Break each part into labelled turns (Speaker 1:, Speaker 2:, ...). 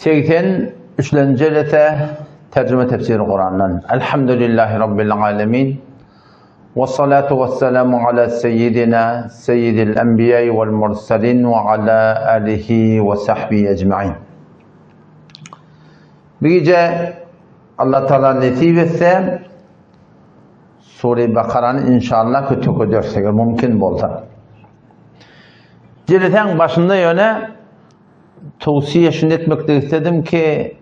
Speaker 1: 83-nji jelese terjime tefsiri Kurandan. Elhamdülillahi Rabbil alemin. Ve salatu ve selamu ala seyyidina seyyidil enbiya vel mursalin ve ala alihi ve sahbihi ecmain. Bir gece Allah Teala nesip etse Sure-i Bakarany inşallah kötü ödersek mümkün bolsa. Jelesäň başynda ýöne towsiýe şuny etmeklik istedim ki,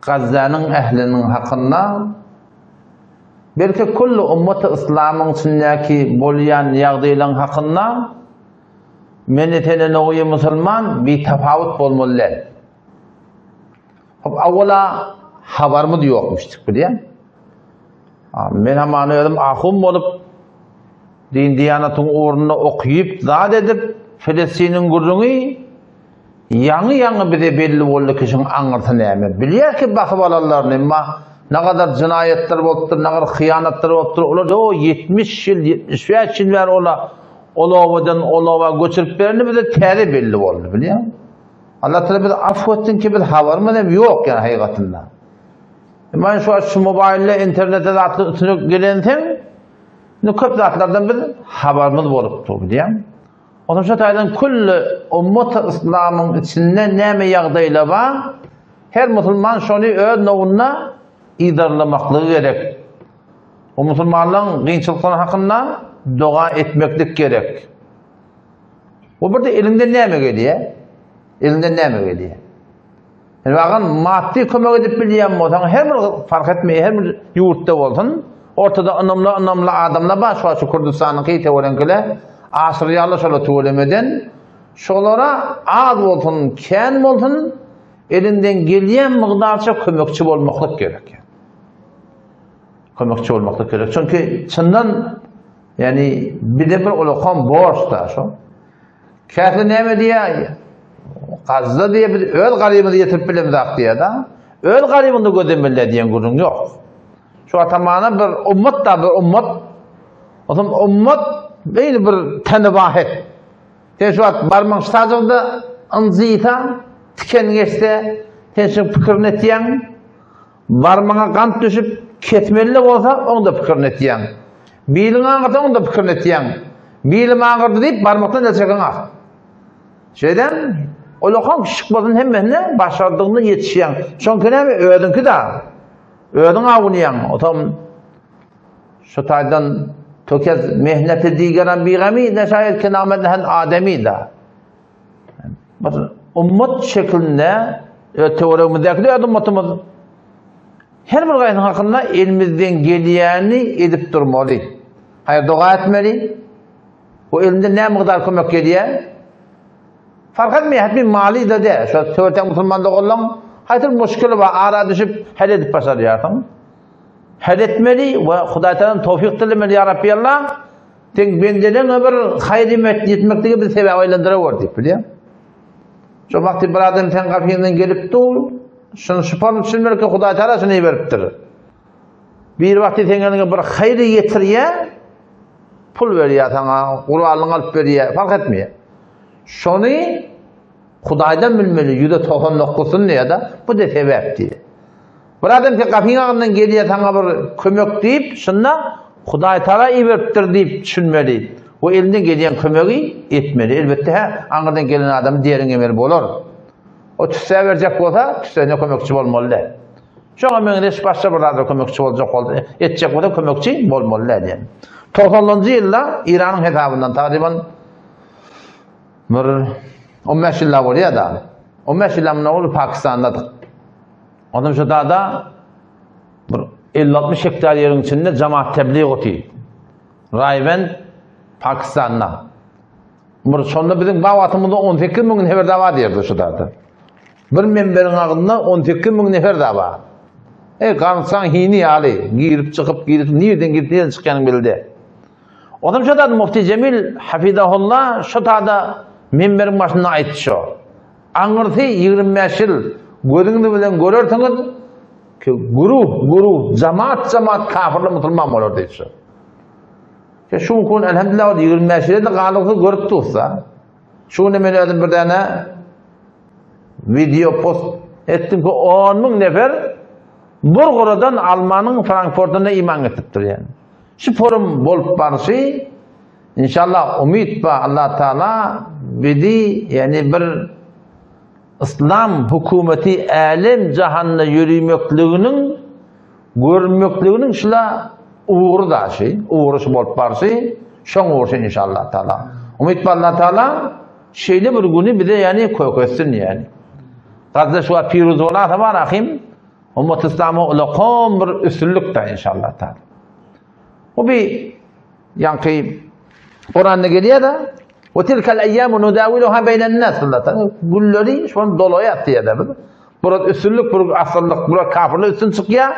Speaker 1: Gazzanyň ähliniň hakynda belki külli ummaty yslamyň içindäki bolýan ýagdaýlaryň hakynda meni seni nowy musulman bitapawut bolmaly däl. Hop awwala habarymyz ýokmuşdyk bilýän. Men hamana özüm ahun bolup din diýanatyň ugrunda okyp zat edip Filistiniň gürrüňi ýaňy-ýaňy bize belli boldy ki şuň aňyrsy näme. Bilýär ki basyp alanlaryny emma nagadar jynaýatlar bolupdyr, nagadar hyýanatlar bolupdyr. Olar o 70 ýyl, 75 ýyl bäri ola ol obadan ol oba göçürip bereni bize täze belli boldy bilýän. Allah Teala bizi afw etsin ki biz habarymyz hem ýok ýa hakykatynda. Emma şu şu mobaýlda, internetde zatlar üstüne gelenseň, indi köp zatlardan biz habarymyz bolupdy diýýän. Ondan şu taýdan külli ummat yslamyň içinde näme ýagdaýlar bar, her musulman şony öz nowunda yzarlamaklygy gerek. O musulmanlaryň kynçylyklary hakynda doga etmeklik gerek. Bu birde eliňden näme gelýär? Eliňden näme gelýär? Yani bagan maddi kömek edip bilýän bolsaň, her bir fark etmeýär, her bir ýurtda bolsun, ortada ynamly ynamly adamlar bar, şu şu Kürdistanyň keýte bolenkile, aşyrýarlar şolar tüwelemeden. Şolara az bolsun, kän bolsun, elinden gelýän mukdarça kömekçi bolmaklyk gerek. Kömekçi bolmaklyk gerek. Çünki çyndan yani bize bir ulakan borç da şo. Käsi näme diýýär? Gazda diýe biz öz garybymyzy ýetirip bilemizak diýýär da. Öz garybyňda gözlemeli diýen gürrüň ýok. Şu atamana bir ummat da bir ummat. Otam ummat beýle bir teni wahid. Sen şu wagt barmaň ştajygda ynjysa, tiken geçse, sen şu pikirini etýäň. Barmagyňa gant düşüp, kesmeli-de bolsa, oň-da pikirini etýäň. Biliň agyrsa, oň-da pikirini etýäň. Bilim agyrdy diýip, barmakdan el çekeňok. Şeýdem, ulakan kiçjik bolsun hemmesine başardygyňdan ýetişýäň. Şoňky näme, özüňki-dä. Özüň awunýaň. Otam şu taýdan tökez mehneti digeran bigami, ne şaýat ki namet nehen ademi-da. Bir ummat şeklinde öz töweregimizdäki de öz ummatymyz her bir gaýsyň hakynda elimizden gelýäni edip durmaly. Haýyr doga etmeli. Bu elimden näme mukdar kömek gelýär? Fark etmeýär, hatda mali da de. Şu töwerekdäki musulman doganlaryň haýsy bir muşkili bar, ara düşüp hal edip başarýarsyň. Hal etmeli we Hudaý Taaladan towfik dilemeli, ýa Rabbi Allah. Seň bendeleňe bir haýyr ýetmeklige bir sebäp aýlandyrawor diýip bilýär. Şo wagty bir adam seň gapyňdan gelip dur, şuny şupan üçin belki Hudaý Taala şuny beripdir. Bir wagty seň eliňe bir haýyr ýetirýär, pul berýär saňa, guralyny alyp berýär, fark etmeýär. Şony Hudaýdan bilmeli, 199-syny diýýär-de, bu da sebäp diýýär. Bir adam sen gapyň agyndan gelýär saňa bir kömek diýip, şunda Hudaý Taala iberipdir diýip düşünmeli we elinden gelýän kömegi etmeli. Elbetde hä, aňyrdan gelen adam deriň emeli bolar. O tüssä berjek bolsa, tüssesine kömekçi bolmaly däl. Şoňa meňzeş başga bir zada kömekçi boljak bolsa, etjek bolsa kömekçi bolmaly däl diýen. 90-njy ýylda Iranyň hesabyndan tagryban bir 15 ýyl bolýar da. 15 ýyl mundan ozal Pakistandadyk. Ondan şu dada bir 50-60 hektar ýeriň içinde jamaat tebliğ oty. Raýwend Pakistanda. Bir şonda biziň babatymyzda 18 müň nefer da bar diýerdi şu dada. Bir memberiň agzynda 18 müň nefer da bar. Ey garynsaň hini ýaly girip çykyp girip nirden girip nirden çykýanyň belli. Ondan şu dada Mufti Cemil Hafizahullah şu dada memberiň başynda aýtdy şo. Aňyrsy 25 ýyl gözüňiz bilen görersiňiz ki guruh guruh jamaat jamaat kafirler musulman bolar diýdi şu. Ki şu gün elhamdülillah 25 ýylda galyksyz görüp dursa. Şu gün men özüm bir däne video post. Etdim ki 10 müň nefer bir guradan Almanyň Frankfurtunda iman getiripdir yani. Şu forum bolup barşy inşallah umyt ba Allah Taala bizi yani bir Yslam hökümeti älem jahanda ýörümekliginiň görünmekliginiň şula ugry daşy, ugry şu bolup barşy, şoň ugry inşallah taala. Umyt bar Allah taala şeýle bir güni bize ýani köketsin ýani. Gazda şu wagt piruz bolasa bar ahim, ummat İslama ulakan bir üstünlik da inşallah taala. Bu bir Ýaňky Kuranda gelýär-de, "Ve tilkal ayyamu nudawiluha beýnen-nas" Günleri şony dolaýar diýýär biz. Burada üstünlik, bir asyrlyk, bir kafirler üstün çykýar.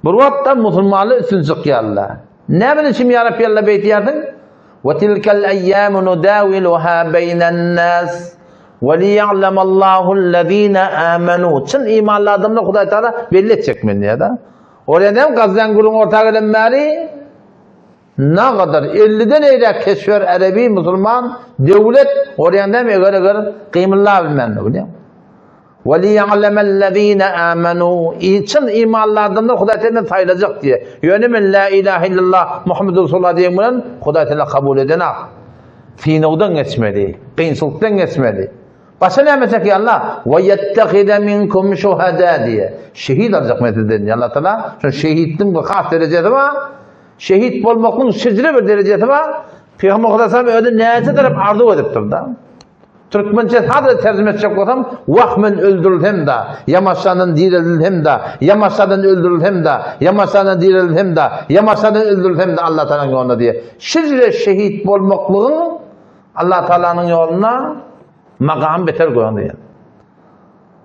Speaker 1: Bir wagtda musulmanlar üstün çykýarlar. Näme üçin ýa Rabbi Allah beýtýärsiň? Ve tilkal ayyamu nudawiluha beýnen-nas ve liya'lamallahu allazina amanu. Çyn imanly adamlar Hudaý Taala belli etjek men diýýär-de. Oraya näme gazdan gürrüň orta gelen bäri Nagadar elliden eýräk keşwer erebi musulman döwlet orýan dämi eger eger gymylla bilmändir bilýäň. Ve liýa'lemellezine amenu çyn imanly adamlar Hudaý senden saýlajak diýe. Ýöne men la ilahe illallah Muhammed Resulullah diýen bilen Hudaý seni kabul edenak. Synagdan geçmeli, kynçylykdan geçmeli. Başa näme etjek Allah? Ve yettehize minkum şuhada diýe. Şehit aljak men sizden diýe. Allah Taala şu şehitliň bir has derejesi bar. Şehit bolmaklygyň şijre bir derejesi bar. Pygamber Hudaýam özi näçe tarap arzuw edipdir da. Türkmençe sadece tercüme etjek bolsam, wah men öldürilsem da, ýamaşandan dirilsem da, ýamaşadan öldürilsem da, ýamaşadan dirilsem da, ýamaşadan öldürilsem da Allah Taalanyň ýolunda diýe. Şijre şehit bolmaklygyň Allah Taalanyň ýolunda magamy beter goýan diýen.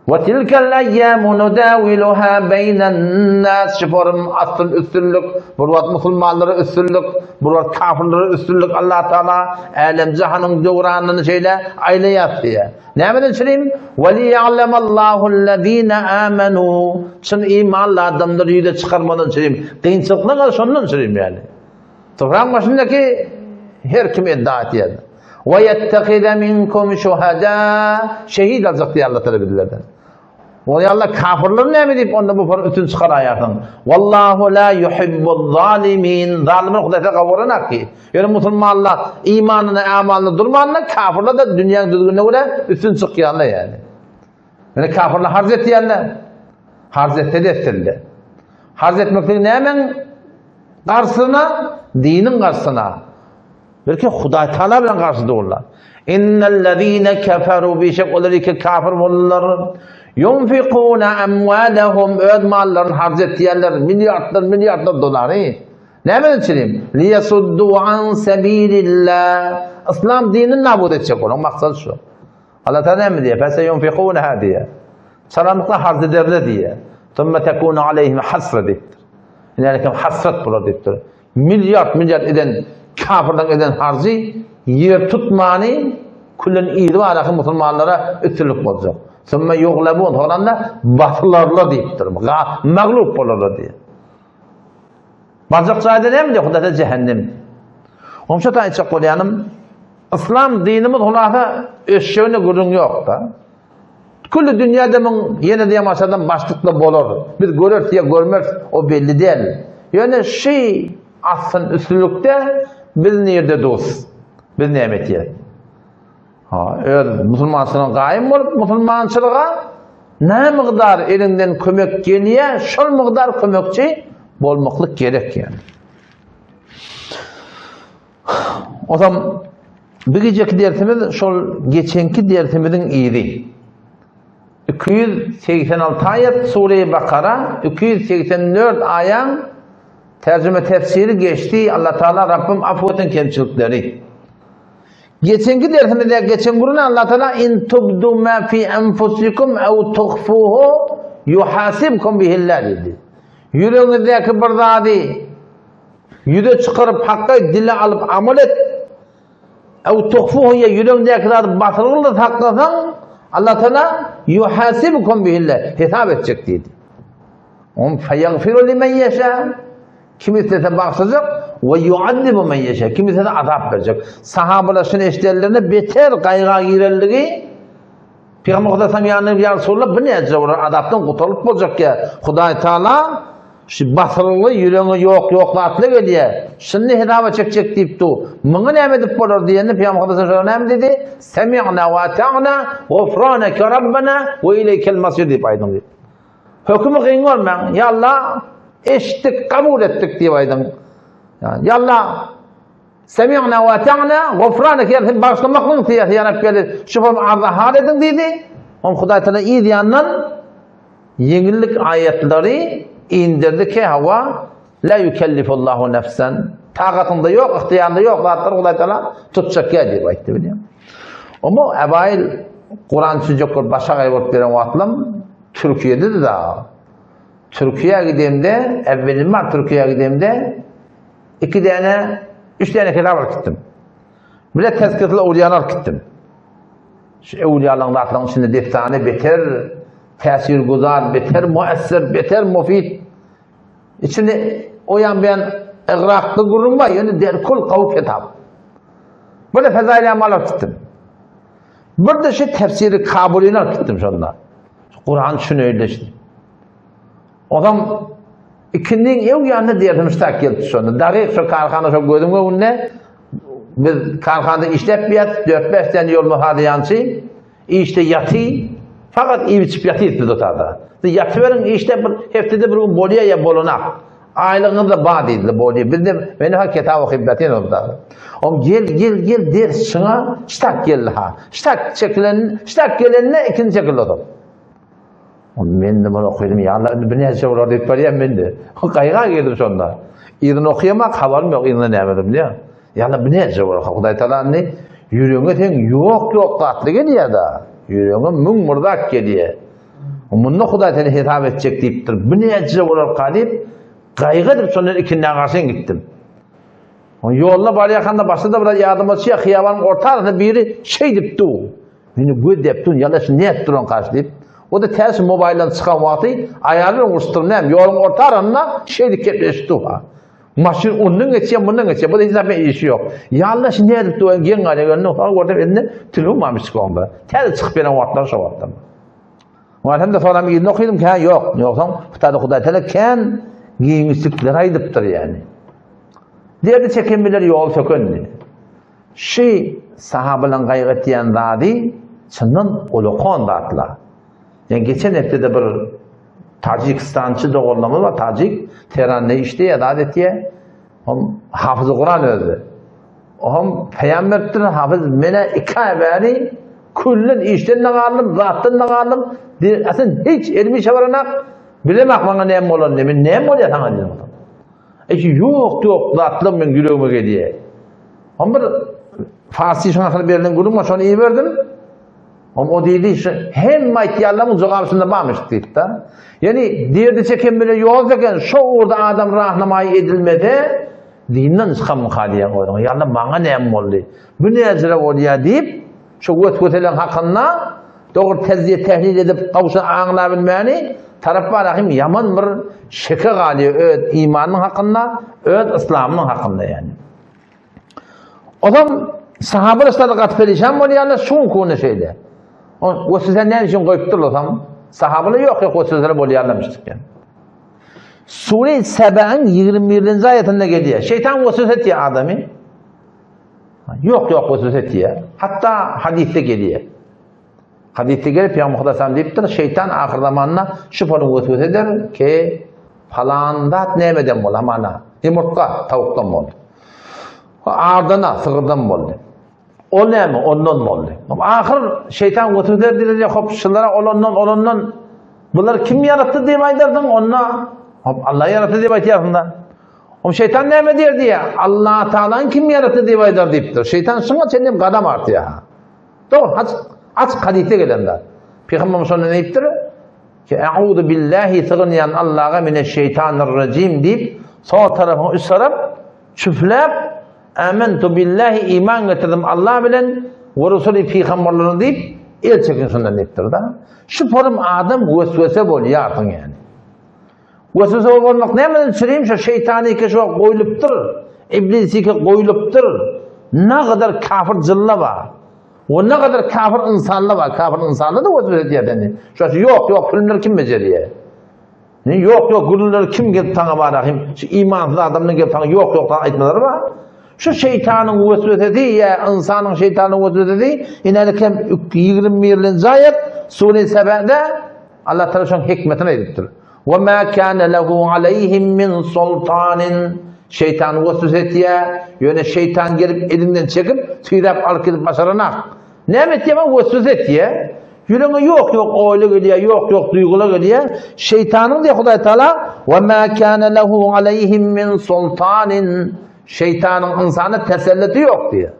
Speaker 1: Ve tilkel ayyamu nudawiluha beynen nas şiforum asyl üstünlik, bir wagt musulmanlara üstünlik, bir wagt kafirlere üstünlik Allah Taala älem jahanyň döwranyny şeýle aýlaýar diýe. Nämeden çyrim? Ve liya'lemallahu allazina amanu. Çyn imanly adamlary ýüze çykarmadan çyrim. Kynçylyklar şondan çyrim ýaly. Topragyň başyndaky her kim iddia etýär. Ve yettehize minkum şuhada şehit aljak diýär Allah Teala bizlerden. Oý Allah kafirler näme diýip onda bu par üstün çykaraýarsyň. Wallahu la yuhibbuz zalimin. Zalimler Hudaýa gawuranak ki. Ýöne musulmanlar imanyna, amalyna durmanda kafirler da dünýäň düzgünine görä üstün çykýarlar ýaly. Ýöne kafirler harç etýärler. Harç etse de etsinler. Harç etmeklik nämäň Garşysyna, diniň garşysyna. Belki Hudaý Taala bilen garşy durlar. Innellezine keferu bişek olar iki kafir boldular. Yunfikuna amwalahum öz mallaryny harç etýärler, milliardlar, milliardlar dolary. Näme üçin? Liyasuddu an sabilillah. Islam dinini nabut etjek olaryň maksady şu. Allah Taala näme diýýär? Feseyunfikunaha diýýär. Çalanlykda harç ederler diýýär. Thumma tekunu aleyhim hasra diýipdir. Ine hasrat bolar diýipdir. Milliard milliard eden kafirleň eden harjy ýer tutmany küllen yzy baraky musulmanlara üstünlik boljak. Thumma yuglabun soňra basylarlar diýipdir. Maglup bolarlar diýýär. Barjak jaýda näme diýýär? Hudaýda jähennem. Oňça aýtjak bolýanym, Yslam dinimiz hulasa ösjegine gürrüň ýok-da. Külli dünýäde muň ýene de ýamaşadan başlykda bolar. Biz göreris ýa görmeris, o belli däl. Ýöne şi asyn üstünlikde biz nirde dus? Biz näme etýäs? Ha, öz musulmançylygyna gaýym bolup, musulmançylyga näme mukdar eliňden kömek gelýär, şol mukdar kömekçi bolmaklyk gerek ýani. Ozam bu gijeki dersimiz şol geçenki dersimiziň yzy. 286 aýat Sure-i Bakara, 284 aýaň terjime tefsiri geçdi. Allah Taala Rabbim afu etsin kemçilikleri. Geçenki dersimizde geçen gün Allah Taala in tubdu ma fi enfusikum ew tuhfuhu yuhasibkum bihillah dedi. Ýüregiňizdäki bir zady Ýüze çykaryp hakga dile alyp amal et. Ew tuhfuhu ýa ýüregiňdäki zady basyrgyly saklasaň, Allah Taala yuhasibukum bihillah hesap etjek diýdi. On feýagfiru limen ýeşa kim islese bagşlajak we yuazibu men ýeşa kim islese azap berjek. Sahabalar şuny eşidenlerinde beter gaýga girenligi. Pygamber Hudaý sam ýanyna ýa Resulallah bu näce bolar azapdan gutalyp boljak ýa Hudaý Taala şu basyrly ýüregiňe ýok ýok zatlar gelýär. Şuny hesaba çekjek diýip du. Muňa näme edip bolar diýende Pygamber Hudaý sam näme diýdi? Semi'na we ata'na gufranaka rabbana we ileýkel masir diýip aýdyň diýdi. Hökümi kyn görmäň. Ýa Allah eşitdik, kabul etdik diýip aýdyň. Ýa Allah Semi'na we ata'na gufranak ýa sen bagyşlamaklygyň syýasy ýanap geldi. Şu form arza hal ediň diýdi. Oň Hudaý Taala yz ýandan ýeňillik aýatlary indirdi ki hawa la yukellifullahu nefsen takatyňda ýok, ygtyýarynda ýok zatlary Hudaý Taala tutjak ýa diýip aýtdy bilýän. Omo Ebail Kuran düşünjek bolup başagaý bolup beren wagtlam Türkiýede da. Türkiýä gidemde, evvelim bar Türkiýä gidemde Iki däne, üç däne kitap alyp gitdim. Bile Tezkiretul Ewliýany alyp gitdim. Şu ewliýalaryň zatlaryň içinde dessany beter täsirgüzar, beter muessir, beter mufid. İçinde o ýan bu ýan ygraqly gürrüň bar, ýöne derkul gowy kitap. Bir de Fezail Amal alyp gitdim. Bir de şu tefsiri Kabulyny alyp gitdim şonda. Kur'an düşüneýleşdi. Onam ikindiň ew ýanynda diýerdim ştak gelip düşende. Dagyk şo karhana şo gözüň öňünde biz karhanada işläp biýat, 4-5 tane ýolma hadaýançy işde ýaty, fakat iýip içip ýatyrys biz otada. Siz ýatyberiň işde bir hepdede bir gün bolýa ýa bolanak. Aýlygyňyz da bar diýdi, bolýa. Biz de men ha kitap okyp ýatyn onda. Om gel gel gel ders şuňa ştak geldi ha. Ştak çekilen, ştak gelende ikinji çekildi otam. Men-de muny okydym, ýa Allah, indi birnäçe bolar diýip barýan men-de. Gaýga girdim şonda. Yzyny okaýamak, habarym ýok, yzynda näme bilýän. Ýa Allah, birnäçe bolar. Hudaý Taala indi ýüregiňe seň ýok-ýok zatly gelýär-de. Ýüregiňe müň bir zat gelýär. Munda Hudaý seni hesap etjek diýipdir. Birnäçe bolarka diýip, gaýgy edip şondan ikindä garşy gitdim. Ýolda barýarkam-da başda-da biraz ýadyma düşýär, hyýabanyň orta arasynda biri şeýdip dur. Meni gözläp dur, ýa-da şu nädip duran garşy diýip. O-da täze şu mobaýldan çykan wagty aýaly bilen uruşyp dur, näme, ýoluň orta arasynda şeýdip gepleşip dur. Maşyn ondan geçýär, mundan geçýär. Bu-da hiç zat bilen işi ýok. Ýa-da şu nädip dur, geň galýar, görende, soň görsem elinde telefon barmyş çykan-da. Täze çykyp gelen wagtlary şo wagtlar. Hem-de soňam yzyny okydym, hä, ýok. Ýogsam, Hudaý Hudaý Teala kän giňişlikleri aýdypdyr ýani. Derdi çeken biler ýol sökendi. Şi sahabalaň gaýgy etýän zady çyndan ulakan zatlar. Ýa geçen hepdede bir Tajikistançy doganlarymyz bar, tajik, Tehranda işleýär, zat etýär. Hom hafyzy Kuran özi. Hom peýam beripdir, hafyz menä iki aý bäri küllen işden-de galdym, zatdan-da galdym. Aslynda hiç elimi işe baranak, bilemak maňa näme bolanyny, men näme bolýar saňa diýdim. Eý ýok, ýok zatlar meň ýüregime gelýär. Hom bir farsi şoň ahyry berlen gürrüň bar, şony iberdim. Hom o diýdi, şu hemme aýtýanlaryň jogaby şunda barmyş diýip-de. Ýani derdi çeken bile ýol çeken, şo ugurda adam rahnamaýy edilmese, dinden çykanmyka diýen özüňe. Ýa-da maňa näme boldy? Bu näjire bolýar diýip, şu wesweseleň hakynda dogry tezziýe tehlil edip gowşa aňlabilmäni tarap bar ahim ýaman bir şeke galýar öz imanynyň hakynda, öz yslamynyň hakynda ýani. Ozam sahabalar şada gaty perişan bolýarlar, şu gün şeýle. O weswese näme üçin goýupdyr ozam? Sahabalar ýok ýok wesweseler bolýarlarmyş diýip. Sure Sebäň 21-nji aýatynda gelýär. Şeýtan weswese etýär adamy. Ýok ýok weswese etýär. Hatda hadysda gelýär. Hadysda gelip Pygamber Hudaý diýipdir, şeýtan ahyr zamanda şu poluň weswese eder ki falan zat nämeden boldy? Hamana ýumurtga tawukdan boldy. Ardana sygyrdan boldy. Ol näme? Ondan boldy. Ahyr şeýtan weswese eder diýip, hop şulara ol ondan, ol ondan. Bular kim ýaratdy diýip aýdardyň, onda hop Allah ýaratdy diýip aýtýarsyň-da. Om şeýtan näme diýer diýýär? Allah Taalany kim ýaratdy diýip aýdar diýipdir. Şeýtan şuňa çenli gadam artýar. Dogry, açyk, açyk hadysda gelen zat. Pygamberimiz şonda diýipdir? Ki A'uzu billahi sygynýan Allaha mineşşeýtanirrajim diýip, sol tarapyňy üst tarap çüfläp, Amentu billahi iman getirdim Allah bilen we rusuli pygamberlerine diýip, el çekin şundan diýipdir-da. Şu forum adam weswese bolýarsyň ýani. Weswese bolmak nämeden çürim şu şeýtanyky şu goýlupdyr. Iblisiki goýlupdyr. Nagadar kafir jylla bar. O ne kadar kafir insanlar bar, kafir insanlar da weswese edýär seni. Şoň üçin ýok, ýok, filmleri kim bejerýär? Ne ýok, ýok, gürrüňleri kim gelip saňa bar ahim? Şu imansyz adamdan gelip saňa ýok, ýok saňa aýtmalary bar. Şu şeýtanyň weswesesi ýa ynsanyň şeýtanyň weswesesi inäni kem 21-nji aýat Sure Sebede Allah Taala şoň hikmetini aýdypdyr. Wa ma kana lahu alayhim min sultanin Şeýtan weswese etýär, ýöne şeýtan gelip elinden çekip, süýräp alyp gidip başaranak. Näme etýär? Weswese etýär. Ýüregiňe ýok ýok oýla gelýär, ýok ýok duýgular gelýär. Şeýtanyň diýýär Hudaý Taala, "Wa ma kana lahu alayhim min sultanin" Şeýtanyň ynsana teselleti ýok diýýär.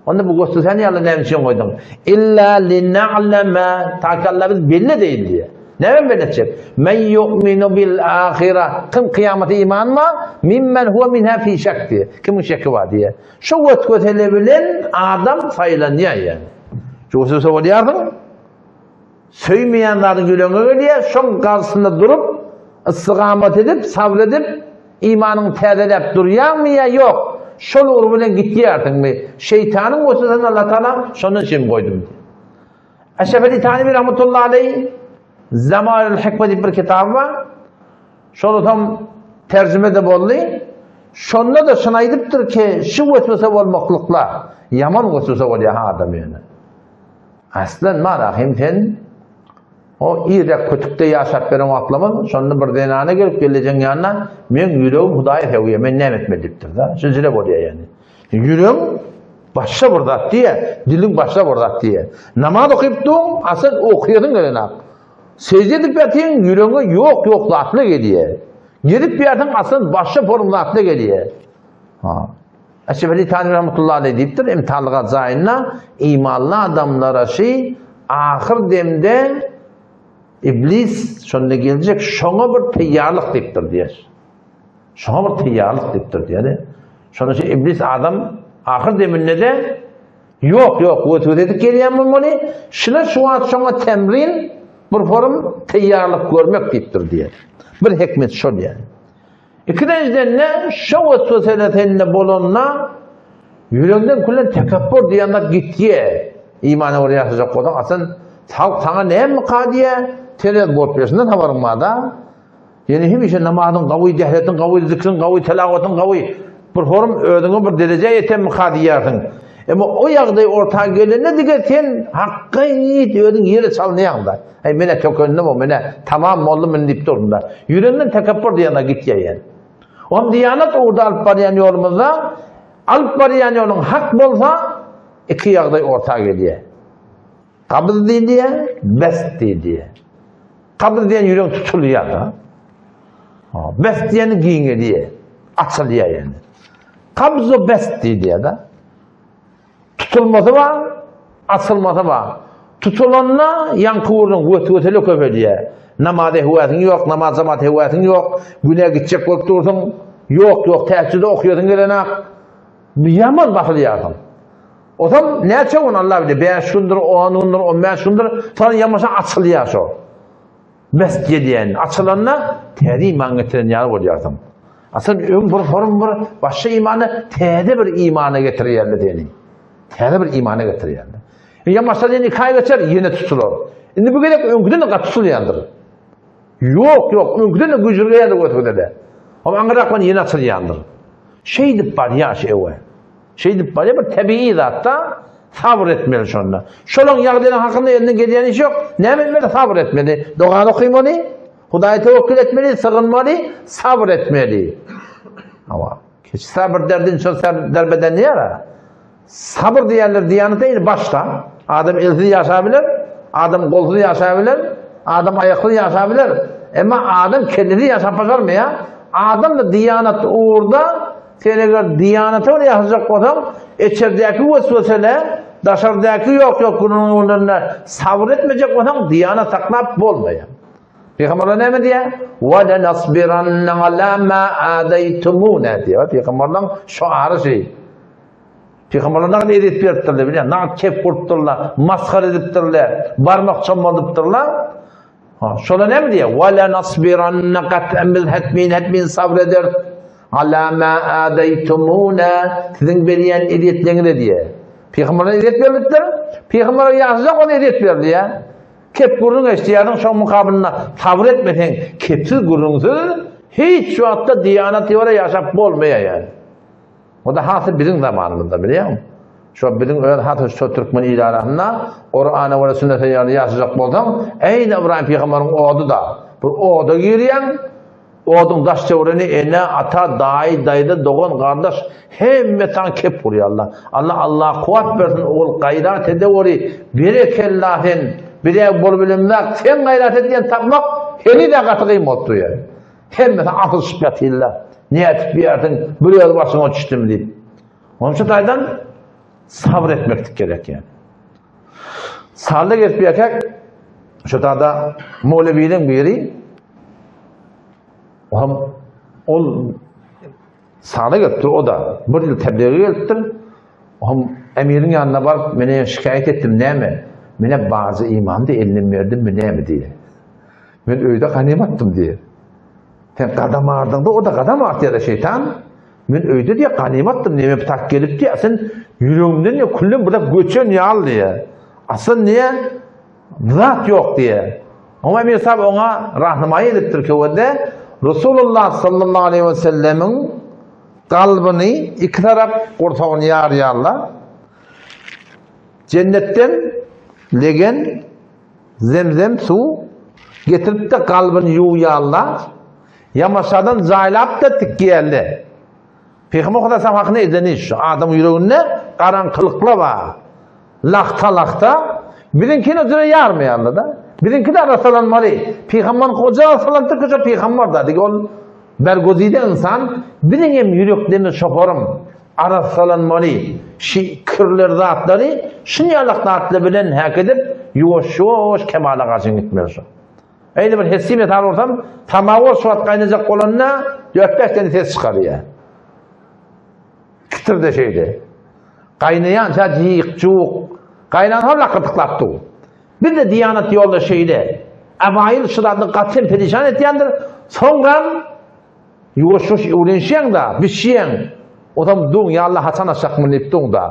Speaker 1: Onda bu weswesäni ýaly näme üçin goýduň? Illa lina'lama ta ki Allah biz belli edeýin diýýär. Näme belli etjek? Men yu'minu bil ahira. Kim kyýamata iman bar? Mimmen huwa minha fi şek diýýär. Kimiň şeki bar diýýär. Şu weswesele bilen adam saýlanýar ýani. Şu weswese bolýarsyň. Söýmeýän zadyň ýüregiňe gelýär, şoň garşysynda durup, istigamat edip, sabr edip, imanyňy täzeläp durýaňmy ýa ýok? Şol ugur bilen gitýärsiňmi? Şeýtanyň weswesesini Allah Taala şondan üçin goýdum. Eşref Ali Tanewi rahmetullahi aleýh Zamanul Hikme diýip bir kitaby bar. Şol hem terjime-de boldy. Şonda-da şuny aýdypdyr ki, şu weswese bolmaklykla ýaman weswese bolýar ha adam ýöne. Aslan Marahym sen o irek kötükde ýaşap beren wagtlamyz, şonda bir zenana gelip gellejeň ýanyna, meň ýüregim Hudaýy söýýär, men näme etmeli diýipdir-de. Şunjile bolýar ýani. Ýüregiň başga bir zat diýýär, diliň başga bir zat diýýär. Namaz okyp duň, a sen okaýasyň gelenak. Sežde edip ýatyň, ýüregiňe ýok-ýok zatlar gelýär. Gezip ýörseň, aslan başga form zatlar gelýär. Ha. Eşref Ali Tani rahmetullahi aleyh diýipdir, imtihanlyga jaýynda imanly adamlara şi ahyr demde iblis şonda geljek, şoňa bir taýýarlyk diýipdir diýer. Şoňa bir taýýarlyk diýipdir diýer. Şonuň üçin iblis adam ahyr deminde-de ýok, ýok, weswese edip gelýän bolmaly. Şuna şu wagt şoňa temrin bir forum taýýarlyk görmek diýipdir diýer. Bir hikmet şol ýaly. Ikinjiden-de şo weswesele sende bolanda ýüregiňden külen tekepbur diýen zat gitýär. Imana görä ýaşajak bolsaň, aslyn halk saňa nämeka diýýär, sen öz bolup bilşinden habaryň bar-da. Ýöne hemişe namazyň gawy, dähretiň gawy, zikriň gawy, telawatyň gawy. Bir forum özüňe bir derejä ýetenmika diýýärsiň. Emma o ýagdaý orta gelende dige sen hakgyt özüň ýere çalynýaň-da. Aý menä tökendim-ow, menä tamam boldum indi diýip durun-da. Ýüregiňden tekepbur diýen zat gitýär ýani. Oňam diýanat ugurda alyp barýan ýolumyzda alyp barýan ýoluň hak bolsa iki ýagdaý orta gelýär. Gabyz diýilýär, best diýilýär. Gabyz diýen ýürek tutulýar-da. Best diýeni giňelýär, açylýar ýani. Kabz we best diýilýär-de. Tutulmasy bar, açylmasy bar. Tutulanda ýaňky gürrüň wesweseli köpelýär. Namaza höwesiň ýok, namaz jemaat höwesiň ýok, günä gitjek bolup dursuň, ýok, ýok, tähejjüde okaýasyň gelenak. Ýaman basylýarsyň. Osam näçe gün Allah bilir, 5 gündür, 10 gündür, 15 gündür, soň ýamaşa açylýar şo. Best gelýän, açylanda täze iman getiren ýaly bolýarsyň. Asyl öň bir forum bir başga imana täze bir imana getirýärler seni. Täze bir imana getirýärler. Ýamaşa ýene 2 aý geçer, ýene tutular. Indi bu gezek öňküden de gaty tutulýandyr. Ýok, ýok, öňküden de güýjürgeýändir götürde-de. Ama aňyrakdan ýene açylýandyr. Şeýdip barýar şu ewe. Şeýdip barýar bir tebigy zatda sabyr etmeli şonda. Şolaň ýagdaýlaryň hakynda elinden gelýän iş ýok. Näme etmeli? Sabyr etmeli. Dogany okymaly, Hudaýa tewekkül etmeli, sygynmaly, sabyr etmeli. Hawa. Keç sabyr derdin şol derbeden diýär. Sabyr diýenler diýanete indi başda. Adam elsiz ýaşa biler, adam golsuz ýaşa biler, adam aýaksyz ýaşa biler. Emma adam kellesiz ýaşap başarmaýar. Adam da diýanat ugurda sen eger diýanata görä ýaşajak bolsaň, içerdäki weswesele, daşardaky ýok-ýok gürrüňlerine sabyr etmejek bolsaň, diýanat saklap bolmaýar. Pygamberler näme diýýär? Wa lenasbiranna ala ma adaýtumuna diýýär. Pygamberleň şuary şeý. Pygamberler nagt ezýet beripdirler, bilýän, nagt kep gurupdyrlar, masgara edipdirler, barmak çommaldypdyrlar. Ha, şola näme diýýär? Wa lenasbiranna gat'an biz hetmin hetmin sabr ederis. Ala ma adaýtumuna siziň berýän ezýetleriňize diýýär. Pygamberlere ezýet berlipdir. Pygamberler ýaşajak ony ezýet berilýär. Kep gürrüň eşidýärsiň, şoň mukabylynda sabyr etmeseň, kepsiz gürrüňsiz hiç wagtda diýanat ýola ýaşap bolmaýar ýaly. O-da hasy biziň zamanymyzda bilýäňmi? Şo biziň öz hasy şo türkmen il arasynda Kurana we sünnete ýaly ýaşajak bolsaň, eýni Ybraýym pygamberiň ody-da. Bir oda girýäň, oduň daş töweregini ene, ata, daýy, daýza, dogan, gardaş hemme saňa kep urýarlar. Allah Allah kuwwat bersin ogul gaýrat edeweri berekella sen biz-ä bolubilemzok sen gaýrat et diýen tapmak heniz-ä gaty kyn bolup durýar. Hemmesi asylyşyp ýatyrlar. Nädip biýärsiň, bir öz başyňa düşdüm diýip. Onuň üçin taýdan sabyr etmeklik gerek ýa. Salda gelip ýerkäk, şu tada mowlewiniň biri hem ol sala gelipdir, o da bir ýyl tebliğe gelipdir. Hem emiriň ýanyna baryp, mene şikaýat etdim, näme? Mene bazı imandy elinden berdim, näme diýdi. Men öýde ganymatdym diýýär. Sen gadam ardyňda o-da gadam artýar-da şeýtan. Men öýde diýýär ganymatdym diýýär. Men tak gelip diýýär, sen ýüregimden diýýär küllem bir zat göçen ýaly diýýär. Aslynda diýýär zat ýok diýýär. Oňa Emir sahib oňa rahnamaýy edipdir köwede Resulullah sallallahu aleyhi we sellemiň kalbyny iki tarap gursagyny ýarýarlar. Jennetden legen Zemzem suw getirip-de kalbyny ýuwýarlar, ýamaşadan jaýlap-da tikýärler. Pygamber Hudaý salam hakynda edeni şu, adamyň ýüreginde garaňkylyklar bar. Lagta-lagta, biziňkini o jüre ýarmaýarlar-da. Biziňki-de arassalanmaly. Pygamber hoja arassalanypdyr, köçe pygamber-da. Digi ol bergozide ynsan, biziň hem ýüreklerimiz şoparym. Arassalanmaly şi kirler zatlary şunýalak zatlar bilen häk edip ýuwaş-ýuwaş kemala garşy gitmeli şu. Eýle bir hissi mysal bolsam, samawar şu wagt gaýnajak bolanda dört-bäş tane ses çykarýar. Kitir-de şeýle. Gaýnaýança jyk-juk, gaýnansoň lakyrdyklap dur. Biz-de diýanat ýolda şeýle. Awaýyl şu zatlar gaty hem perişan etýändir. Soňram Ýuwaş-ýuwaş öwrenişýäň-da, bişýäň. Ozam duň, ýa Alla haçan açjakmyn diýip duň-da.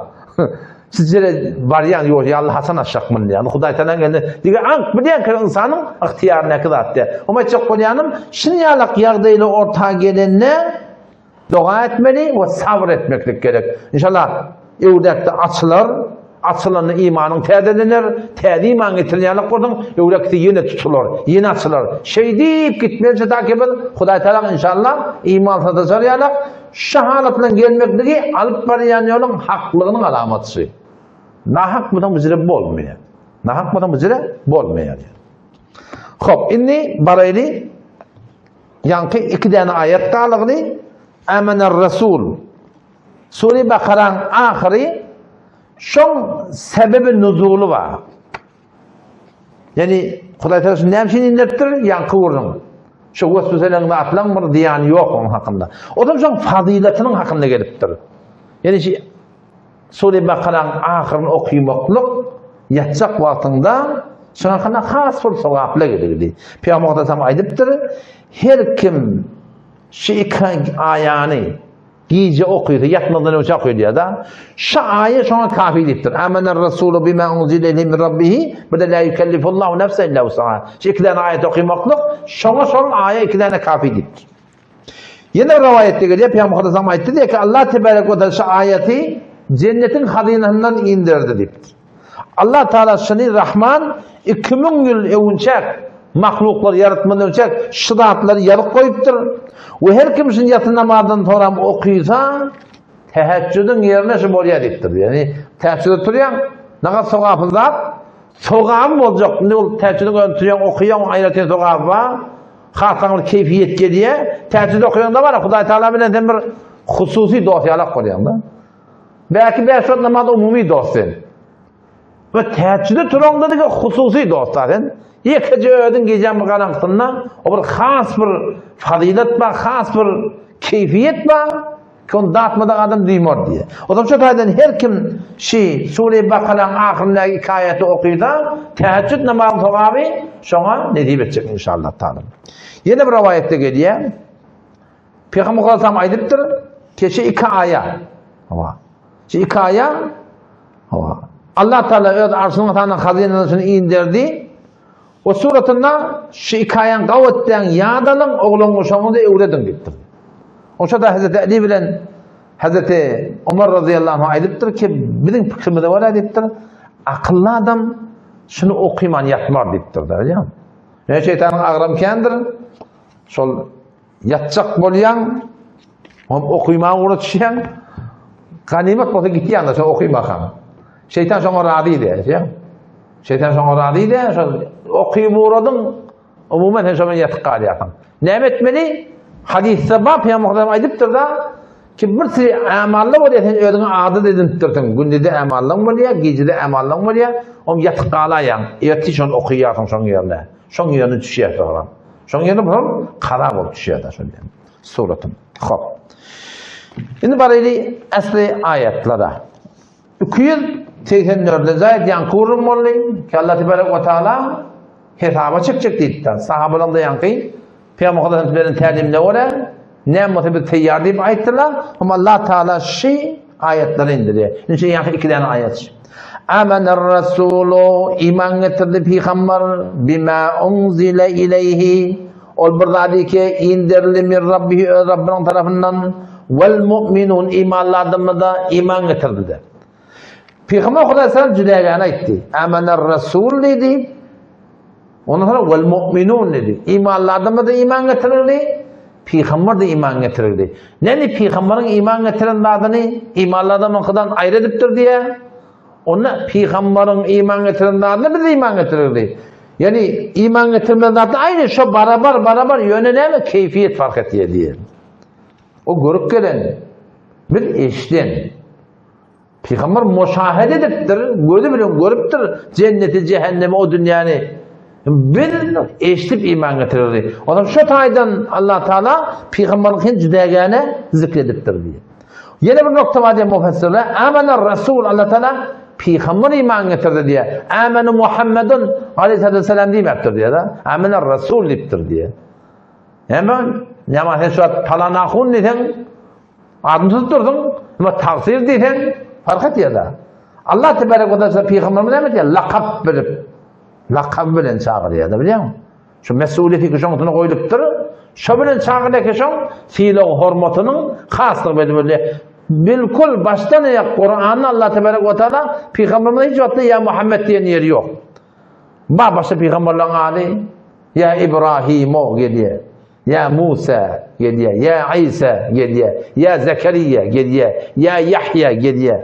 Speaker 1: Sizlere barýaň, ýuwaş, ýa Alla haçan açjakmyn diýýän. Hudaý tagalaň elinde. Diňe aňk bilýän ki ynsanyň ygtyýaryndaky zat diýýär. Oňa aýtjak bolýanym, şunýalak ýagdaýlar orta gelende doga etmeli we sabyr etmeklik gerek. Inşallah öwredekde açylar. Açylanda imanyň täzelener, täze iman getiren ýalak bolsaň, öwrekisi ýene tutular, ýene açylar. Şeýdip gitmeliçe ta ki biz Hudaý Tagala inşallah iman sataşar ýalak, şu halat bilen gelmekligi alyp barýan ýoluň haklygynyň alamaty. Nahak bolsaň bu jire bolmaýar. Nahak bolsaň bu jire bolmaýar. Hop, indi baraýly ýaňky iki däne aýat galygyny Amener Rasul Sure Bakaraň ahyry şoň sebebi nuzuly bar. Ýani Hudaý Taala şuny näme üçin inderipdir? Ýaňky gürrüň. Şu wesweseleň zatlaň bir zyýany ýok onuň hakynda. Otam şoň fazylatynyň hakynda gelipdir. Ýani şu Sure Bakaraň ahyryny okymaklyk ýatjak wagtyňda şoň hakynda has bir sogaply geldi. Pygamber Muhammed aýdypdyr, her kim şu iki aýany Gije okysa, ýatmazdan öňçe oky diýýär-de. Şu aýa şoňa kafi diýipdir. Amener rasulu bima unzile ileyhi min rabbihi, bir de la yukellifullahu nefsen illa wus'aha. Şu iki däne aýat okymaklyk şoňa şol aýa iki däne kafi diýipdir. Ýene bir rowaýatda gelýär, Pygamber Muhammed aýtdy diýýär ki, Allah tebarek we taala şu aýaty jennetiň hazynasyndan inderdi diýipdir. Allah Taala şuny Rahman 2000 ýyl öwünçäk mahluklary ýaratmadan öňçäk şu zatlary ýazyp goýupdyr. We her kim şuny ýatsy namazdan soňram okysa, täheçjüdiň ýerine şu bolýar diýipdir. Ýagny täheçjüde turýaň, nagat sogaply zat, sogaby boljak. Indi ol täheçjüdiň özüni turýaň, okaýaň, aýratyn sogaby bar. Has bir keýfiýet gelýär. Täheçjüde okaýaňda bar, Hudaý Taala bilen sen bir hususy dost ýalak bolýaň-da. Belki bäş wagt namaz umumy dost sen. We täheçjüde turaňda diňe hususy dost sen. Ýekeje özüň gijäň bir garaňkysynda o bir has bir fazylet bar, has bir keýfiýet bar. Ki ony datmadyk adam duýmaz diýýär. O zaman şu taýdan her kim şi Sure Bakaraň ahyryndaky iki aýaty okysa, täheçjüd namazyň sogaby şoňa nesip etjek inşallah taala. Ýene bir rowaýatda gelýär. Pygamber Aleyhisselam aýdypdyr, keşe iki aýa. Hawa. Şu iki aýa. Hawa. Allah Taala öz arşynyň sanan hazynasyny inderdi. O suratynda şu iki aýaň gawatdaň ýadalyň oglan guşaňyzy öwrediň diýipdir. Oşa da Hazreti Ali bilen Hazreti Omar razyýallahu anh aýdypdyr ki, biziň pikrimize görä diýipdir, akylly adam şuny okyman ýatmar diýipdir da, bilýäňmi? Ne şeýtanyň agram kändir. Şol ýatjak bolýaň, hem okyman uğraşýaň. Ganymat bolsa gitýäň de, şol okymakaň. Şeýtan şoňa razy diýýär. Şeýtan şoňa razy diýýär, şol okyp ugradyň, umuman sen şoňa ýatyp galýarsyň. Näme etmeli? Hadysda bar, Pygamberimiz aýdypdyr da, ki bir sürü amalla bolýar, sen özüňe adat edinipdirsiň. Gündizde amallaň bolýar, gijede amallaň bolýar, oň ýatyp galaýaň. Ertir şony okaýarsyň şoň ýerine. Şoň ýerine düşýär soňra. Şoň ýerine bu kaza bolup düşýär da şol ýerine. Suratyn. Hop. Indi baraýly asly aýatlara. 284-nji aýat ýaňky gürrüň boldy. Ki Allah tebarek we taala hesaba çekjek diýipdir. Sahabalaryň da ýaňky Pygamber Muhammed beren tälimine görä näme bolsa biz teýýar diýip aýtdylar. Hem Allah taala şi aýatlary indirdi. Indi şu ýaňky iki däne aýat. Amener Rasulu iman getirdi pygamber bima unzile ileyhi Ol bir zady ki inderildi min Rabbihi öz Rabbiniň tarapyndan wal mu'minun imanly adamlar-da iman getirdiler. Pygamber Hudaý salam jüdägäni aýtdy. Amener Rasul diýdi. Ondan soňra wal mu'minun diýdi. Imanly adamlar-da iman getirildi. Pygamber-de iman getirildi. Näni pygamberiň iman getiren zadyny imanly adamyňkydan aýry edipdir diýä. Onda pygamberiň iman getiren zadyna biz iman getirirdi. Ýani iman getirmez zat aýny şo barabar barabar ýöne näme keýfiýet fark etýär diýen. O görüp gelen biz eşden. Pygamber muşahede edipdir, gözi bilen görüpdir jenneti, cehennemi, o dünýäni. Biz eşidip iman getirirdi. Ondan şo taýdan Allah Taala pygamberiň hem jüdägäne zikredipdir diýen. Ýene bir nokta bar diýen mufassirler, Amana Rasul Allah Taala pygamber iman getirdi diýe. Amanu Muhammedun aleyhissalatu vesselam diýmepdir diýe da. Amana Rasul diýipdir diýe. Näme? Näme sen şu palan ahun diýseň adyny tutup durduň, ama tagsyr diýseň fark etýär da. Allah tebarek we taala pygamberimiz näme diýýär? Lakap berip, lakap bilen çagyrýar da bilýäňmi? Şu mesuliyeti ki şoň üstüne goýlupdyr. Şo bilen çagyrýar ki şoň sylag hormatynyň haslygy belli bolýar. Bilkul başdan aýak Kuranda Allah tebarek we taala pygamberimize hiç wagtda ýa Muhammed diýen ýeri ýok. Ba başga pygamberleriň ady ýa Ibrahimo gelýär, ýa Musa gelýär, ýa Isa gelýär, ýa Zekeriýa gelýär, ýa Ýahýa gelýär.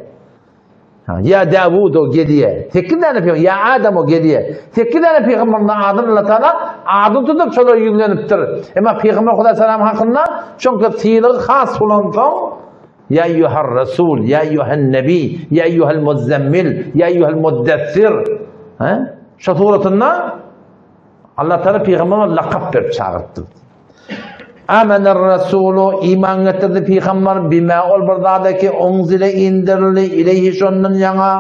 Speaker 1: Ýa Dawud o gelýär. Sekiz däne pygamber, ýa Adam o gelýär. Sekiz däne pygamberiň adyny Allah Taala adyny tutup şolara ýüzlenipdir. Emma pygamber Hudaý salam hakynda çünki sylagy has bolansoň ýa eýýuhar rasul, ýa eýýuhan nebi, ýa eýýuhal muzammil, ýa eýýuhal muddessir. Ha? Şu suratynda Allah Taala pygambere lakap berip çagyrypdyr. Amener Rasulu iman getirdi pygamber bima ol bir zada ki unzile indirildi ileyhi şondan ýaňa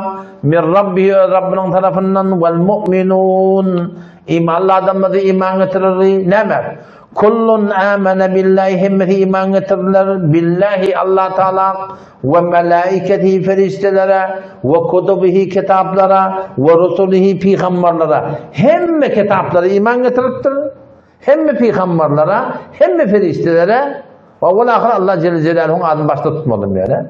Speaker 1: min Rabbihi öz Rabbiniň tarapyndan wal mu'minun imanly adamlar iman getirirdi näme kullun amene billahi hemmesi iman getirdiler billahi Allah Taala we melaiketihi feriştelere we kutubihi kitaplara we rusulihi pygamberlere hemme kitaplara iman getiripdir Hemme pygamberlere, hemme perişdelere we ol ahyr Allah Celle Celaluhuň adyny başda tutmadym ýöne.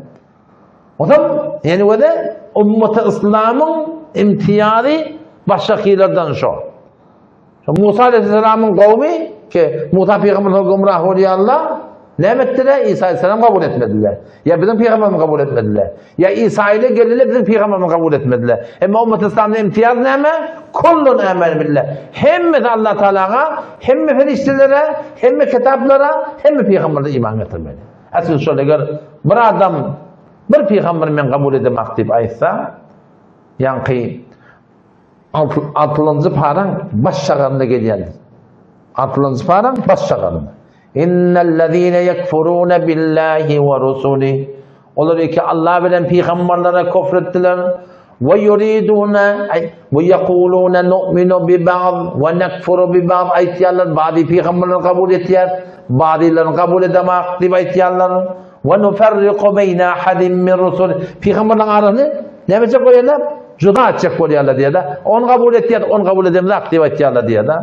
Speaker 1: Otam ýene we de ummaty yslamyň imtiýazy başgakylardan şo. Şo Musa aleyhisselamyň gowmy ki Musa pygamber gümrah bolýarlar, näme etdiler? Isa aleyhisselam kabul etmediler. Ýa biziň pygamberimizi kabul etmediler. Ýa Isa ile geldiler biziň pygamberimizi kabul etmediler. Emma ummat Islamda imtiýaz näme? Kullun amene billah. Hemmesi Allah Taalaga, hemme perişdelere, hemme kitaplara, hemme pygamberlere iman getirmeli. Asyl şol eger bir adam bir pygamberi men kabul edemak diýip aýtsa, ýaňky altynjy paraň baş şagalynda gelýändir. Altynjy paraň baş şagalynda. Innellezine yekfurune billahi we rusulihi. Olar ki Allah bilen pygamberlere kufr etdiler. We yuridune we yekulune nu'minu bi ba'd we nekfuru bi ba'd aýtýarlar. Ba'dy pygamberleri kabul etýär, ba'dylaryny kabul edemak diýip aýtýarlar. We nufarriku beýne ahadin min rusul. Pygamberleriň arasyny. Näme etjek bolýarlar? Juda etjek bolýarlar diýýär-de. Ony kabul et diýýär, ony kabul edemzok diýip aýtýarlar diýýär-de.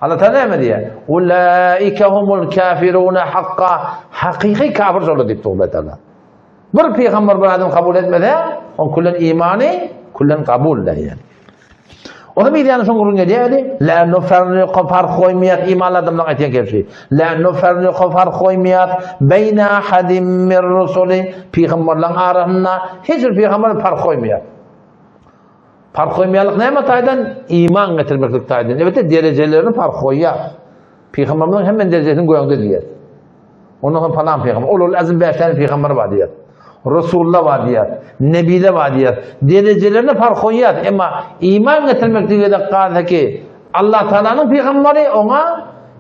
Speaker 1: Allah Taala näme diýýär? Ulaika humul kafiruna hakka. Hakyky kafir şolar diýip Allah Taala. Bir pygamber bir adam kabul etmese, on küllen imany küllen kabul diýýär. Onda bir ýany şoň gürrüň edýärdi. La nufarriqu fark goýmaýas imanly adamlaryň aýtýan kepşi. La nufarriqu fark goýmaýas beýne ahadim mir rusuli pygamberleriň arasynda hiç bir pygamber fark goýmaýar. Fark goýmaýarlyk näme taýdan? Iman getirmeklik taýdan. Elbetde derejelerini fark goýýar. Pygamberleriň hemme derejesini göňde diýýär. Ondan soň palan pygamber, ulul azm bäş tane pygamber bar diýýär. Resullar bar diýýär, nebiler bar diýýär. Derejelerine fark goýýar. Emma iman getirmek diýende galsa ki, Allah Taalanyň pygamberi oňa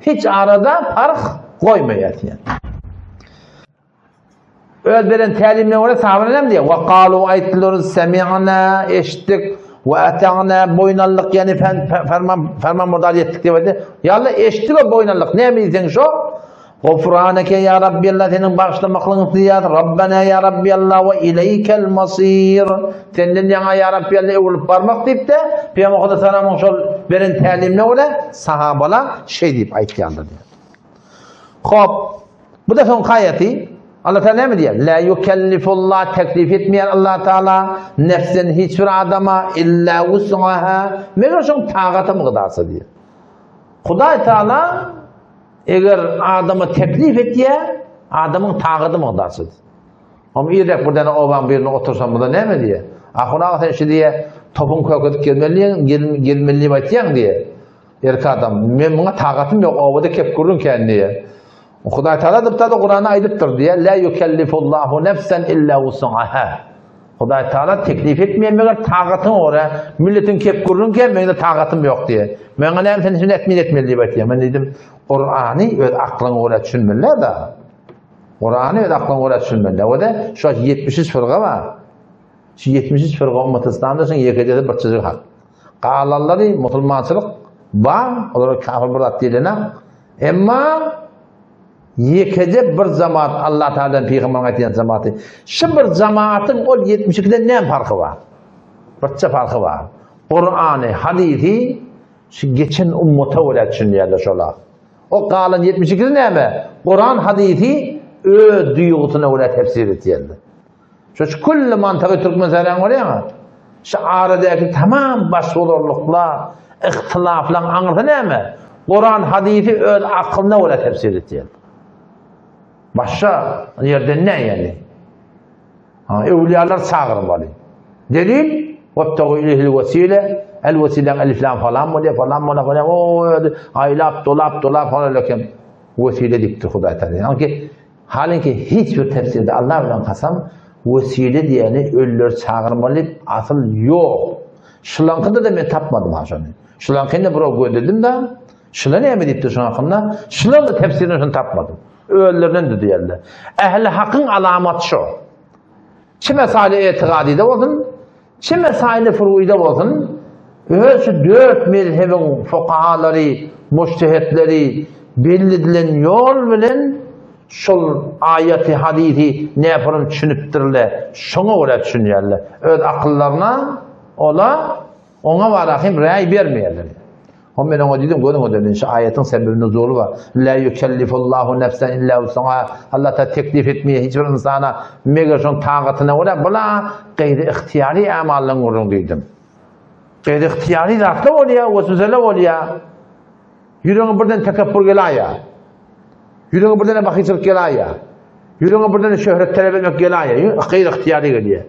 Speaker 1: hiç arada fark goýmaýar diýýär. Öz beren tälimine görä sahabalar näme diýýär? Wa galu aýtdylar, semi'na eşitdik we ata'na boýun aldyk, ýagny ferman ferman burdar etdik diýip aýtdy. Ýa Allah eşitdik we boýun aldyk. Näme diýseň şo? Gufraneke ýa Rabbi Allah seniň bagyşlamaklygyňy isleýäris. Rabbana ýa Rabbi Allah we ileýkel masir. Senden ýaňa ýa Rabbi Allah öwrülip barmak diýip-de, Pygamber Huda salamyň şol beren tälimine görä sahabalar şeý diýip aýtýarlar diýýär. Hop, Bu da soňky aýaty. Allah Taala näme diýýär? La yukellifullah teklif etmeýär Allah Taala nefsen hiç bir adama illa wus'aha meger şoň tagaty mygdarsa diýýär. Hudaý Taala eger adama teklif etýär, adamyň tagaty mygdarsa diýýär. Hom irek bir däne obaň birine otursam bu da näme diýýär? Ahun aga sen şu diýýär, topuň kökedip gelmeli, gelmeli diýip aýtýaň diýýär. Erkek adam, men muňa tagatym ýok, obada kep gürrüň kän diýýär. Hudaý Taala diýipdir, Kuranda aýdypdyr diýýär, La yukellifullahu nefsen illa wus'aha. Hudaý Taala teklif etmeýär meger tagatyňa görä, milletiň kep gürrüň kän, meňde tagatym ýok diýýär. Maňa näme sen şuny etmeli etmeli diýip aýtýar. Men diýdim, Kurany öz aklyňa görä düşünmeli-de. Kurany öz aklyňa görä düşünmeli. O-da şu 73 fyrga bar. Şu 73 fyrga ummat Islamda şuň ýekejesi bir çyzyk hak. Galanlary musulmançylyk bar, olara kafir bir zat diýilenak. Emma ýekeje bir jamaat Allah Taaladan pygamberiň aýtýan jamaty. Şu bir jamaatyň ol 72-den näme parhy bar? Birçe parhy bar. Kurany, hadisi şu geçen ummata görä düşünýärler şolar. O galan 72-si näme? Kuran, hadisi öz duýgusyna görä tefsir etýärler. Şu şu külli mantygy türkmen säräň görýäňä. Şu aradäki tamam baş bolarlykla, ihtilaflaň aňyrsy näme? Kuran hadysy öz akylyna görä tefsir etýär. Başga ýerden ne ýaly? Ha, öwliýalar çagyrmaly. Delil, Webtagu ileyhil wesile, el wesileň elif lam falan bolýar, falan bolýar, falan, o aýlap, dolap, dolap, falan eken. Wesile diýipdir Hudaý Taala. Ýagny Halyňki hiç bir tefsirde Allah bilen kasam wesile diýeni ölüleri çagyrmaly diýip asyl ýok. Şulaňkyda-da men tapmadym ha şony. Şulaňkyny birov gözledim-da, şula näme diýipdir şuň hakynda, şulaň-da tefsirini şony tapmadym. Özlerinden düzýärler. Ähli hakyň alamaty şo. Çi mesaili etigadyda bolsun, Çi mesaili furuýda bolsun, öz şu dört mezhebiň fukahalary, mujtehetleri belli edilen ýol bilen şol aýaty, hadysy näpurun düşünipdirler, şoňa görä düşünýärler. Öz akyllaryna ola oňa bara hem räý bermeýärler. Hom men oňa diýdim, gözüňe döndün, şu aýatyň sebebi nuzuly bar. La yukellifullahu nefsen illa wus'aha. Allah ta teklif etmeýär hiç bir ynsana, meger şoň tagatyna görä, bula gaýry ygtyýary amaldan gürrüň diýdim. Gaýry ygtyýary zatlar bolýar, weswesele bolýar. Ýüregiňe birden tekepbur gelaýýar. Ýüregiňe birden bahyçylyk gelaýýar. Ýüregiňe birden şöhret talap etmek gelaýýar. Gaýry ygtyýary gelýär.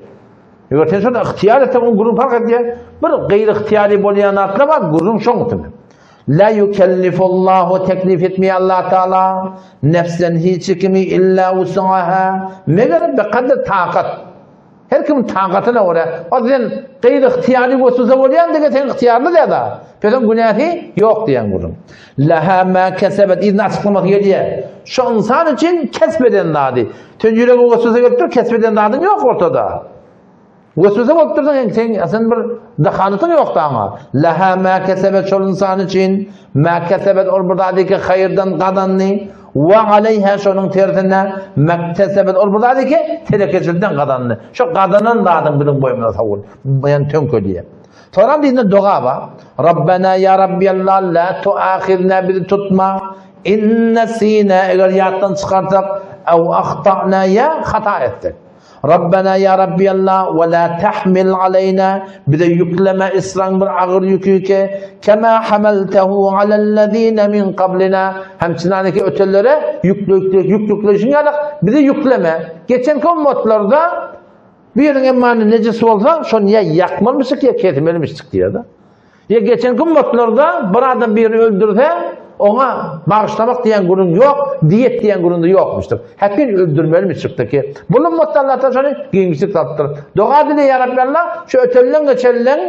Speaker 1: Eger sen şonda ygtyýar etseň, oň gürrüň fark edýär. Bir gaýry ygtyýary bolýan zatlar bar, gürrüň şoň üstünde. La yukellifullahu teklif etmeýär Allah Taala nefsen hiç kimi illa wus'aha meger bi kadr takat. Her kimiň takatyna görä. O sen gaýry ygtyýary weswese bolýan diýe sen ygtyýarly däl-de. Pesen günäsi ýok diýen gürrüň. Laha ma kesebet yzyna açyklamasy gelýär. Şu ynsan üçin kesp eden zady. Sen ýüregiňe weswese gelip dur, kesp eden zadyň ýok ortada. Weswese bolup dursaň, sen, sen, sen bir dahalatyň ýok daňa. Laha ma kesebet şol ynsan üçin, ma kesebet ol bir zady ki haýyrdan gazandy. Wa aleýha şonuň tersine mektesebet ol bir zady ki telekeçilikden gazandy. Şo gazanan zadyň biziň boýnumyza sowul. Ýani töňkelýär. Soňra dinde doga bar. Rabbena ya Rabbi Allah la tuahizna bizi tutma. In nesina eger ýatdan çykarsak ew ahtana ya hata etsek. Rabbena ya Rabbi Allah we la tahmil aleyna bize ýükleme isran bir agyr ýüki ki kema hamaltahu alellezine min qablina hemçinaniki ötenlere ýüklük ýüklükleşin ýaly bize ýükleme. Geçen ummatlarda Biriniň emmany nejis bolsa, şony ýa ýakmalymyşyk ýa kesmelimişik diýýär-de. Ýa geçenki ummatlarda bir adam birini öldürse, oňa bagyşlamak diýen gürrüň ýok, diýet diýen gürrüň-de ýokmuşdyr. Häkin öldürmelimişikdi ki, bu ummatda Allah Taala şony giňişlik salypdyr. Doga dile ýa Rabbi Allah, şu ötenleň geçenleň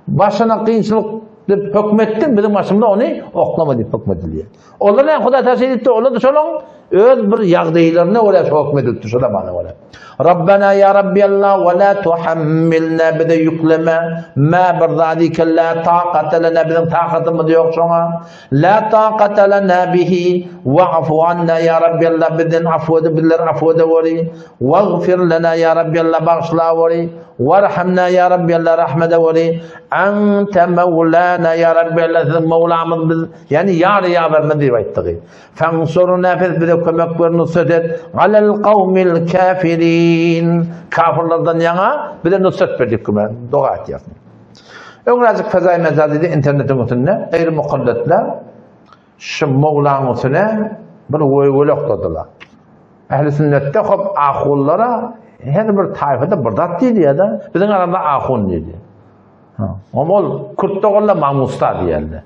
Speaker 1: başyna kynçylyk diýip höküm etdiň, biziň başymyza ony oklama diýip höküm edilýär. Olar näme Hudaý Taala şeýle diýipdir, olar-da şolaň öz bir ýagdaýlaryna görä şo höküm edilipdir, şo zamana görä. Rabbana ýa Rabbi Allah we la tuhammilna bize ýükleme ma bir zady ki la taqata lana biziň takatymyz ýok şoňa. La taqata lana bihi wa'fu anna ýa Rabbi Allah bizden afu edip bizleri afu edeweri. Wagfir lana ýa Rabbi Allah bagyşlaweri. Warhamna ýa Rabbi Allah rahmet edeweri. Ente mewlana ýa Rabbi Allah siziň mewlamyz biz Ýagny ýar ýawermiz diýip aýtdygy. Fansurna biz bize kömek ber nusrat et alel kawmil kafirin. Kafirlerden ýaňa bize nusrat ber diýip kömek doga etýärsin. Öňräjik Fezaý Mezazide internetiň üstünde gaýry mukaddatlar şu Mowlaň üstüne bir wöwel okladylar. Ähli sünnetde hop ahunlara her bir taýfada bir zat diýilýär-de, biziň aramyzda ahun diýilýär. Oňa ol kürt doganlar mamusta diýerler.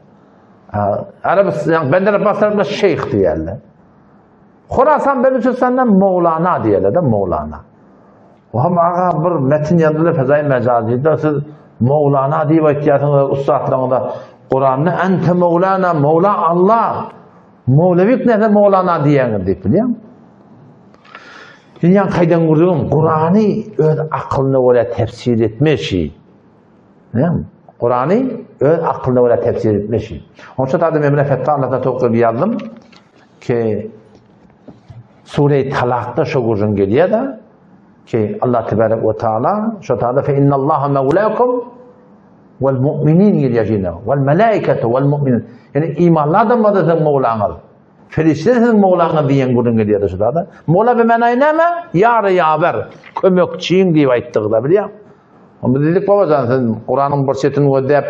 Speaker 1: Arabistan, Bender Abbas tarapynda şeýh diýerler. Horasan Beluçistan'da Mowlana diýerler de Mowlana. Oham aga bir metin ýazdylar Fezaý Mejazyda siz Mowlana diýip aýtýarsyňyz ussatlaryňyza Kuranda ente Mowlana, Mowla Allah. Mowlewik näse Mowlana diýýäňiz diýip bilýäň. Dünýäň kaýdan gürrüň Kurany öz akylyna görä tefsir etmeşi. Näme? Kurany öz akylyna görä tefsir etmeşi. Onuň üçin taýda men bilen fetwa Allahdan towakgul ýazdym ki Sure-i Talakda şo gürrüň gelýär-de ki Allah tebarek we taala şo taýda fe innallaha mawlakum wal mu'minin gelýär ýene wal malaikatu wal mu'minin. Ýani imanly adamlar da siziň mowlaňyz. Perişdeler siziň mowlaňyz diýen gürrüň gelýär şu taýda. Mowla be manaýy näme? Ýar ýawer, kömekçiň diýip aýtdygy-da bilýäň. Onda diýdik babajan sen Kuranyň bir çetini gözläp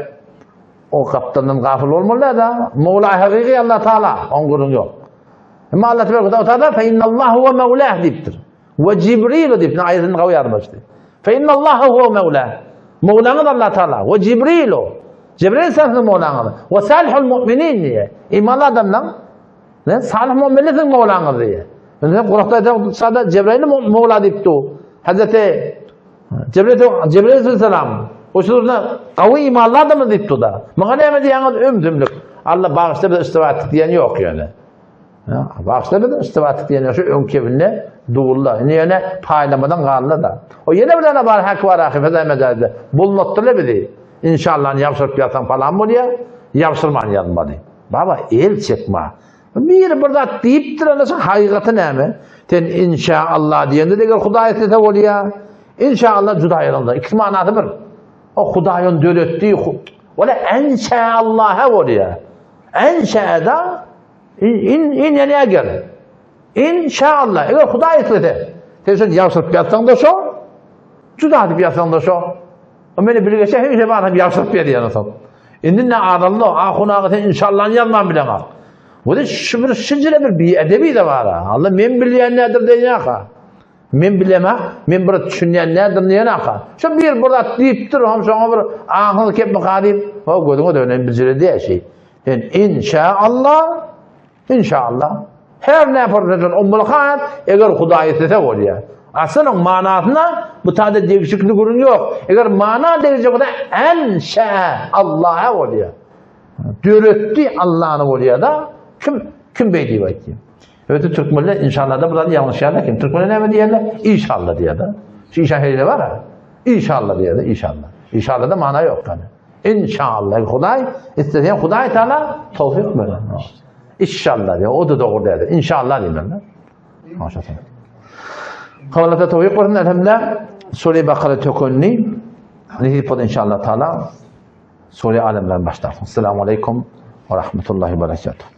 Speaker 1: o gapdaldan gafyl bolmaly da. Mowla hakyky Allah Taala, oň gürrüňi ýok. Emma Allah tebaraka we taala fe innallahu huwa mawlah diýipdir. We Jibril diýipdir. Aýatyny gawy ýazmaşdy. Fe innallahu huwa mawlah. Mowlaňyz Allah Taala we Jibril. Jibril siziň mowlaňyz. We salihul mu'minin diýe. Imanly adamlaň Ne salih mu'minler siziň mowlaňyz diýe. Indi Kuranda sada Jibril mowla diýipdi. Hazreti Jibril Jibril aleyhisselam o şurada gawy imanly adamyz diýipdi da. Muňa näme diýýäňiz ümsümlik. Allah bagyşla biz iştiba etdik diýen ýok ýöne. Bagyşla biz iştiba etdik diýen ýok. Şu öň kebinde dugulla. Indi ýöne paýlamadan galdy da. O ýene bir dana bar hak bar ahy feza mejazda. Bullatdylar bizi. İnşallah ýapşyryp ýazsaň falan bolýar. Ýapşyrman ýazmaly. Baba el çekme. Biri bir zat diýipdir, onda şoň hakykaty näme? Sen inşaallah diýende eger Hudaý islese bolýar. İnşaallah juda ýalanda. Ikisi manasy bir. O Hudaý ony döretdi. Wala enşaallaha bolýar. Enşaada in in in ýani eger. İnşaallah eger Hudaý islese. Sen şony ýagşyryp ýazsaň da şo. Juda diýip ýazsaň da şo. O meni bilgeçe hemişe bar hem ýagşyryp berýär onsoň. Indi ne adallo, ahun aga sen inşallany ýazman bileňok. Bu da şu bir şinjire bir biedebi de bar. Allah men bilýän nädir diýýän-ha. Men bilemä, men bir düşünýän nädir diýýän-ha. Şu bir bir zat diýipdir, hem şoňa bir aňsyz kepmi diýip, o gözüňe dönen bijire diýä şey. Sen inşallah İnşallah. Her ne fırsatın ummul hayat eger Hudaý islese bolýar. Aslynda manasyna bu taýda degişikli gürrüň ýok. Eger mana degişli bolsa enşa Allaha bolýar. Döretdi Allahny bolýar da. Kim kim beý diýip aýtýar. Öte türkmenler inşallah da bular ýalňyşýarlar kim? Türkmenler näme diýerler? İnşallah diýerler. Şu inşa hile bar ha. İnşallah diýerler, inşallah. İnşallah da mana ýok yani. İnşallah Hudaý islese Hudaý Taala towfik berer. İnşallah diýýär. O-da dogry däldir. İnşallah diýmeli. Maşallah. Kavlata towfik bersin elhamdülillah. Sure Bakara tökenli. Nesip bolsa inşallah taala Sure Alemden başlar. Esselamu aleyküm ve rahmetullahi ve berekatuhu.